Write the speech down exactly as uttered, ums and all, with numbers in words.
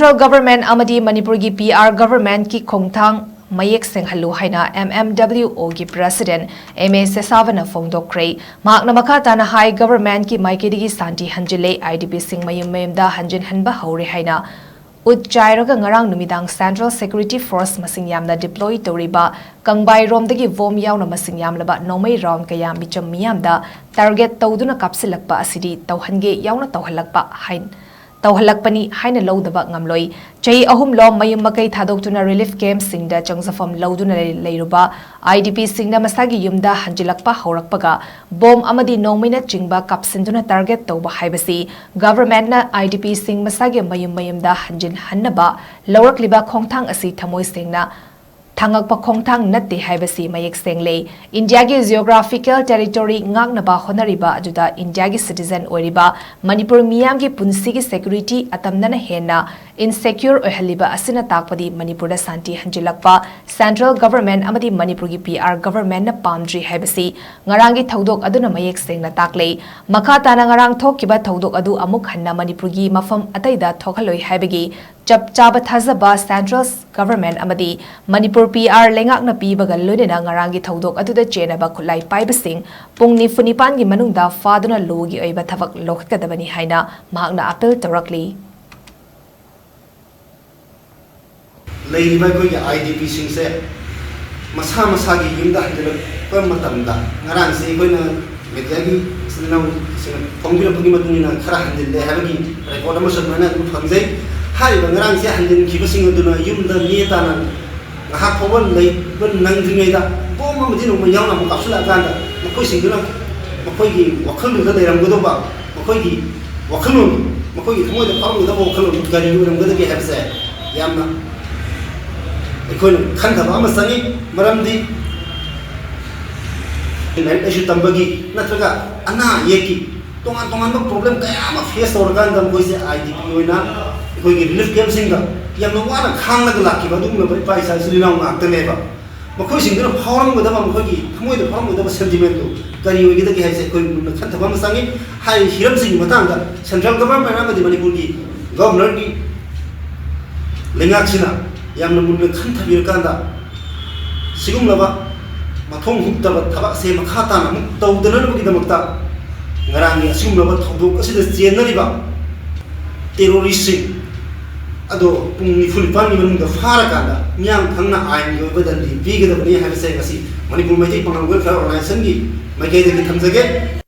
Central Government ꯑꯃꯗꯤ ꯃꯅꯤꯄꯨꯔꯒꯤ P R Governmentꯀꯤ ꯈꯣꯡꯊꯥꯡ ꯃꯌꯦꯛ ꯁꯦꯡꯍꯜꯂꯨ ꯍꯥꯏꯅ ꯑꯦꯝ ꯑꯦꯝ ꯗꯕ꯭ꯂꯤꯌꯨ ꯑꯣꯒꯤ President ꯑꯦꯝ ꯑꯦ ꯁꯦꯁꯥꯕꯅ ꯐꯣꯡꯗꯣꯛꯈ꯭ꯔꯦ꯫ ꯃꯍꯥꯛꯅ ꯃꯈꯥ ꯇꯥꯅ ꯍꯥꯏ, Governmentꯀꯤ ꯃꯥꯏꯀꯩꯗꯒꯤ ꯁꯥꯟꯇꯤ ꯍꯟꯖꯤꯜꯂꯦ, IDPꯁꯤꯡ ꯃꯌꯨꯝ ꯃꯌꯨꯝꯗ ꯍꯟꯖꯤꯟꯍꯟꯕ ꯍꯧꯔꯦ ꯍꯥꯏꯅ ꯎꯠ ꯆꯥꯏꯔꯒ ꯉꯔꯥꯡ ꯅꯨꯃꯤꯗꯥꯡ Central Security Force ꯃꯁꯤꯡ ꯌꯥꯝꯅ deploy ꯇꯧꯔꯤꯕ ꯀꯪꯕꯥꯏꯔꯣꯝꯗꯒꯤ ꯕꯣꯝ ꯌꯥꯎꯅ ꯃꯁꯤꯡ ꯌꯥꯝꯂꯕ ꯅꯣꯡꯃꯩ round ꯀꯌꯥ ꯃꯤꯆꯝ ꯃꯤꯌꯥꯝꯗ target ꯇꯧꯗꯨꯅ ꯀꯥꯞꯁꯤꯜꯂꯛꯄ ꯑꯁꯤꯗꯤ ꯇꯧꯍꯟꯒꯦ ꯌꯥꯎꯅ ꯇꯧꯍꯜꯂꯛꯄ ꯍꯥꯏ-, ꯇꯧꯍꯜꯂꯛꯄꯅꯤ ꯍꯥꯏꯅ ꯂꯧꯗꯕ ꯉꯝꯂꯣꯏ꯫ ꯆꯍꯤ ꯑꯍꯨꯝꯂꯣꯝ ꯃꯌꯨꯝ ꯃꯀꯩ ꯊꯥꯗꯣꯛꯇꯨꯅ relief campꯁꯤꯡꯗ ꯆꯪꯖꯐꯝ ꯂꯧꯗꯨꯅ ꯂꯩ-, ꯂꯩꯔꯨꯕ IDPꯁꯤꯡꯅ ꯃꯁꯥꯒꯤ ꯌꯨꯝꯗ ꯍꯟꯖꯤꯜꯂꯛꯄ ꯍꯧꯔꯛꯄꯒ ꯕꯣꯝ ꯑꯃꯗꯤ ꯅꯣꯡꯃꯩꯅꯆꯤꯡꯕ ꯀꯥꯞꯁꯤꯟꯗꯨꯅ target ꯇꯧꯕ ꯍꯥꯏꯕꯁꯤ Governmentꯅ IDPꯁꯤꯡ ꯃꯁꯥꯒꯤ ꯃꯌꯨꯝ ꯃꯌꯨꯝꯗ ꯍꯟꯖꯤꯟꯍꯟꯅꯕ ꯂꯧꯔꯛꯂꯤꯕ ꯈꯣꯡꯊꯥꯡ ꯑꯁꯤ ꯊꯃꯣꯏ ꯁꯦꯡꯅ ꯊꯥꯡꯉꯛꯄ ꯈꯣꯡꯊꯥꯡ ꯅꯠꯇꯦ ꯍꯥꯏꯕꯁꯤ ꯃꯌꯦꯛ ꯁꯦꯡꯂꯦ꯫ ꯏꯟꯗꯤꯌꯥꯒꯤ geographical territory ꯉꯥꯛꯅꯕ ꯍꯣꯠꯅꯔꯤꯕ ꯑꯗꯨꯗ ꯏꯟꯗꯤꯌꯥꯒꯤ citizen ꯑꯣꯏꯔꯤꯕ ꯃꯅꯤꯄꯨꯔ ꯃꯤꯌꯥꯝꯒꯤ ꯄꯨꯟꯁꯤꯒꯤ security ꯑꯇꯝꯅꯅ ꯍꯦꯟꯅ insecure ꯑꯣꯏꯍꯜꯂꯤꯕ ꯑꯁꯤꯅ ꯇꯥꯛꯄꯗꯤ ꯃꯅꯤꯄꯨꯔꯗ ꯁꯥꯟꯇꯤ ꯍꯟꯖꯤꯜꯂꯛꯄ Central Government ꯑꯃꯗꯤ ꯃꯅꯤꯄꯨꯔꯒꯤ ꯄꯤ ꯑꯥꯔ Governmentꯅ ꯄꯥꯝꯗ꯭ꯔꯤ ꯍꯥꯏꯕꯁꯤ ꯉꯔꯥꯡꯒꯤ ꯊꯧꯗꯣꯛ ꯑꯗꯨꯅ ꯃꯌꯦꯛ ꯁꯦꯡꯅ ꯇꯥꯛꯂꯦ꯫ ꯃꯈꯥ ꯇꯥꯅ ꯉꯔꯥꯡ ꯊꯣꯛꯈꯤꯕ ꯊꯧꯗꯣꯛ ꯑꯗꯨ ꯑꯃꯨꯛ ꯍꯟꯅ ꯃꯅꯤꯄꯨꯔꯒꯤ ꯃꯐꯝ ꯑꯇꯩꯗ ꯊꯣꯛꯍꯜꯂꯣꯏ ꯍꯥꯏꯕꯒꯤ ꯆꯞ ꯆꯥꯕ ꯊꯥꯖꯕ Central Government ꯑꯃꯗꯤ ꯃꯅꯤꯄꯨꯔ ꯄꯤ ꯑꯥꯔ ꯂꯩꯉꯥꯛꯅ ꯄꯤꯕꯒ ꯂꯣꯏꯅꯅ ꯉꯔꯥꯡꯒꯤ ꯊꯧꯗꯣꯛ ꯑꯗꯨꯗ ꯆꯦꯟꯅꯕ ꯈꯨꯠꯂꯥꯏ ꯄꯥꯏꯕꯁꯤꯡ ꯄꯨꯡ ꯅꯤꯐꯨ ꯅꯤꯄꯥꯟꯒꯤ ꯃꯅꯨꯡꯗ ꯐꯥꯗꯨꯅ ꯂꯣꯒꯤ ꯑꯣꯏꯕ ꯊꯕꯛ ꯂꯧꯈꯠꯀꯗꯕꯅꯤ ꯍꯥꯏꯅ ꯃꯍꯥꯛꯅ appeal ꯇꯧꯔꯛꯂꯤ꯫ ꯂꯩꯔꯤꯕ ꯑꯩꯈꯣꯏꯒꯤ IDPꯁꯤꯡꯁꯦ ꯃꯁꯥ ꯃꯁꯥꯒꯤ ꯌꯨꯝꯗ ꯍꯟꯖꯤꯜꯂꯛꯄ ꯃꯇꯝꯗ, ꯉꯔꯥꯡꯁꯦ ꯑꯩꯈꯣꯏꯅ mediaꯒꯤ ꯏꯆꯤꯜ ꯏꯅꯥꯎꯁꯤꯡꯅ ꯐꯣꯡꯕꯤꯔꯛꯄꯒꯤ ꯃꯇꯨꯡ ꯏꯟꯅ ꯈꯔ ꯍꯟꯖꯤꯜꯂꯦ ꯍꯥꯏꯕꯒꯤ report ꯑꯃꯁꯨ ꯑꯗꯨꯃꯥꯏꯅ ꯑꯗꯨꯝ ꯐꯪꯖꯩ꯫ ꯍꯥꯏꯔꯤꯕ ꯉꯔꯥꯡꯁꯦ ꯍꯟꯖꯤꯟꯈꯤꯕꯁꯤꯡ ꯑꯗꯨꯅ ꯌꯨꯝꯗ ꯅꯦ ꯇꯥꯅ ꯉꯥꯏꯍꯥꯛ ꯐꯥꯎꯕ ꯂꯩꯕ ꯅꯪꯗ꯭ꯔꯤꯉꯩꯗ ꯕꯣꯝ ꯑꯃꯗꯤ ꯅꯣꯡꯃꯩ ꯌꯥꯎꯅ ꯑꯃꯨꯛ ꯀꯥꯞꯁꯤꯜꯂꯛꯑꯀꯥꯟꯗ ꯃꯈꯣꯏꯁꯤꯡꯗꯨꯅ ꯃꯈꯣꯏꯒꯤ ꯋꯥꯈꯜꯗꯨꯗ ꯂꯩꯔꯝꯒꯗꯧꯕ, ꯃꯈꯣꯏꯒꯤ ꯋꯥꯈꯜꯂꯣꯟ, ꯃꯈꯣꯏꯒꯤ ꯊꯃꯣꯏꯗ ꯐꯥꯎꯔꯝꯒꯗꯕ ꯋꯥꯈꯜꯂꯣꯟ ꯀꯔꯤ ꯑꯣꯏꯔꯝꯒꯗꯒꯦ ꯍꯥꯏꯕꯁꯦ ꯌꯥꯝꯅ ꯑꯩꯈꯣꯏꯅ ꯈꯟꯊꯕ ꯑꯃ ꯆꯪꯉꯤ꯫ ꯃꯔꯝꯗꯤ ꯂꯥꯏꯔꯤꯛ ꯂꯥꯏꯁꯨ ꯇꯝꯕꯒꯤ ꯅꯠꯇ꯭ꯔꯒ ꯑꯅꯥ ꯑꯌꯦꯛꯀꯤ ꯇꯣꯉꯥꯟ ꯇꯣꯉꯥꯟꯕ problem ꯀꯌꯥ ꯑꯃ face ꯇꯧꯔꯀꯥꯟꯗ ꯃꯈꯣꯏꯁꯦ IDP ꯑꯣꯏꯅ ꯑꯩꯈꯣꯏꯒꯤ relief campꯁꯤꯡꯗ ꯌꯥꯝꯅ ꯋꯥꯅ ꯈꯥꯡꯂꯒ ꯂꯥꯛꯈꯤꯕ ꯑꯗꯨꯒꯨꯝꯂꯕ ꯏꯄꯥ ꯏꯆꯥ ꯏꯆꯤꯜ ꯏꯅꯥꯎ ꯉꯥꯛꯇꯅꯦꯕ꯫ ꯃꯈꯣꯏꯁꯤꯡꯗꯨꯅ ꯐꯥꯎꯔꯝꯒꯗꯕ, ꯃꯈꯣꯏꯒꯤ ꯊꯃꯣꯏꯗ ꯐꯥꯎꯔꯝꯒꯗꯕ sentimentꯗꯨ ꯀꯔꯤ ꯑꯣꯏꯒꯗꯒꯦ ꯍꯥꯏꯕꯁꯦ ꯑꯩꯈꯣꯏ ꯃꯨꯟꯅ ꯈꯟꯊꯕ ꯑꯃ ꯆꯪꯉꯤ꯫ ꯍꯥꯏꯔꯤꯕ ꯍꯤꯔꯝꯁꯤꯡꯒꯤ ꯃꯇꯥꯡꯗ Central Government ꯑꯃꯗꯤ ꯃꯅꯤꯄꯨꯔꯒꯤ Governorꯒꯤ ꯂꯩꯉꯥꯛꯁꯤꯅ ꯌꯥꯝꯅ ꯃꯨꯟꯅ ꯈꯟꯊꯕꯤꯔꯀꯥꯟꯗ ꯁꯤꯒꯨꯝꯂꯕ ꯃꯊꯣꯡ ꯍꯨꯛꯇꯕ ꯊꯕꯛꯁꯦ ꯃꯈꯥ ꯇꯥꯅ ꯑꯃꯨꯛ ꯇꯧꯗꯅꯕꯒꯤꯗꯃꯛꯇ ꯉꯔꯥꯡꯒꯤ ꯑꯁꯤꯒꯨꯝꯂꯕ ꯊꯧꯗꯣꯛ ꯑꯁꯤꯗ ꯆꯦꯟꯅꯔꯤꯕ ꯇꯦꯔꯣꯔꯤꯁꯁꯤꯡ ꯑꯗꯣ ꯄꯨꯡ ꯅꯤꯐꯨ ꯅꯤꯄꯥꯟꯒꯤ ꯃꯅꯨꯡꯗ ꯐꯥꯔꯀꯥꯟꯗ ꯃꯤꯌꯥꯝ ꯈꯪꯅ ꯑꯥꯏꯟꯒꯤ ꯑꯣꯏꯕ ꯗꯟꯗꯤ ꯄꯤꯒꯗꯕꯅꯤ ꯍꯥꯏꯕꯁꯦ ꯉꯁꯤ ꯃꯅꯤꯄꯨꯔ ꯃꯩꯇꯩ ꯄꯥꯉꯜ ꯋꯦꯜꯐꯤꯌꯔ ꯑꯣꯔꯒꯅꯥꯏꯖꯦꯁꯟꯒꯤ ꯃꯥꯏꯀꯩꯗꯒꯤ ꯊꯝꯖꯒꯦ꯫